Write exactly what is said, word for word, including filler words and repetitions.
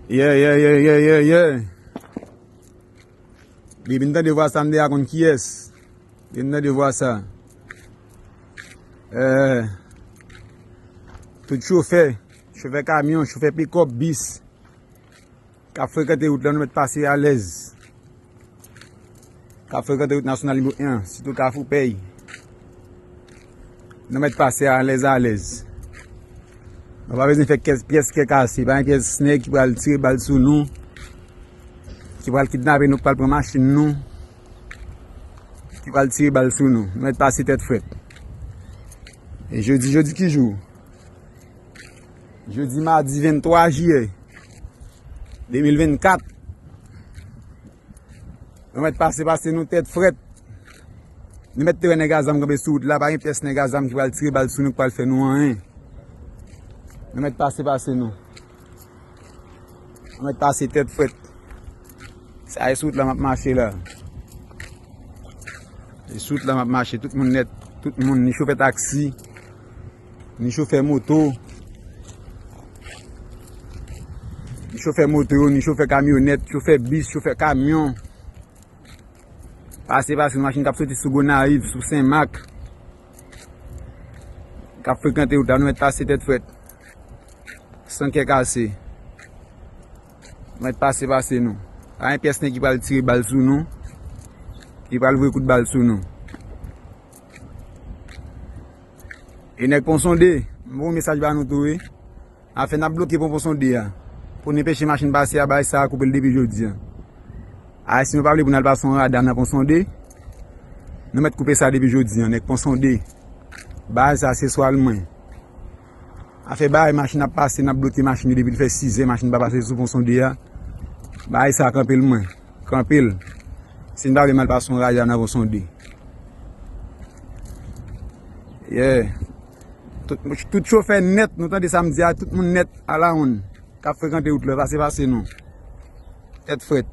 Yeah, yeah, yeah, yeah, yeah, yeah. Depi m tande vwa sa, m deja konn kiyès. Depi m tande vwa sa. Eh, tout chofè, chofè kamyon, chofè pikòp, bis, k ap frekante wout la, nou mèt pase alèz. K ap frekante wout nasyonal nimewo en an, sitou Kafou Pèy. Nou mèt pase alèz alèz. Nou pa bezwen fè kè, pyès kè kase, pa gen pyès nèg ki pral tire bal sou nou, ki pral kidnape nou, ki pral pran machin nou, ki pral tire bal sou nou. Nou mèt pase tèt frèt. E jodi, jodi ki jou? Jodi madi venntwa jiyè de mil vennkat. Nou mèt pase, pase nou tèt frèt. Nou mèt te wè nèg a zam kanpe sou wout la, pa gen pyès nèg a zam ki pral tire bal sou nou, ki pral fè nou anyen. Nou mèt pase, pase nou. Nou mèt pase tèt frèt. Sa e sou wout la m ap mache la. E sou wout la m ap mache, tout moun nèt, tout moun, ni chofè taksi, ni chofè moto, ni chofè moto yo, ni chofè kamyonèt, chofè bis, chofè kamyon. Pase, pase, machin k ap soti sou Gonayiv, sou Senmak, k ap frekante wout la, nou mèt pase tèt frèt. San kè kase. Nou mèt pase, pase nou. Pa gen pyès nèg ki pral tire bal sou nou, ki pral voye kout bal sou nou. E nèg Pon Sonde, m voye mesaj ba nou tou, wi. Afè n ap bloke pon Pon Sonde a. Pou n enpeche machin pase a, bagay sa a koupe l depi jodi a. A, si nou pa vle pou n al pase yon rada nan Pon Sonde, nou mèt koupe sa depi jodi a, nèg Pon Sonde. Bagay sa se swa l mwen. Afè bagay machin ap pase, n ap bloke machin yo depi l fè sizè, machin pa pase sou Pon Sonde a. Bagay sa kanpe l mwen. Kanpe l. Si n pa vle m al pase yon rada nan Pon Sonde. Yeah. Tout, tout chofè nèt, nou tande sa m di a, tout moun nèt a la wonn k ap frekante wout la, pase, pase nou. Tèt frèt.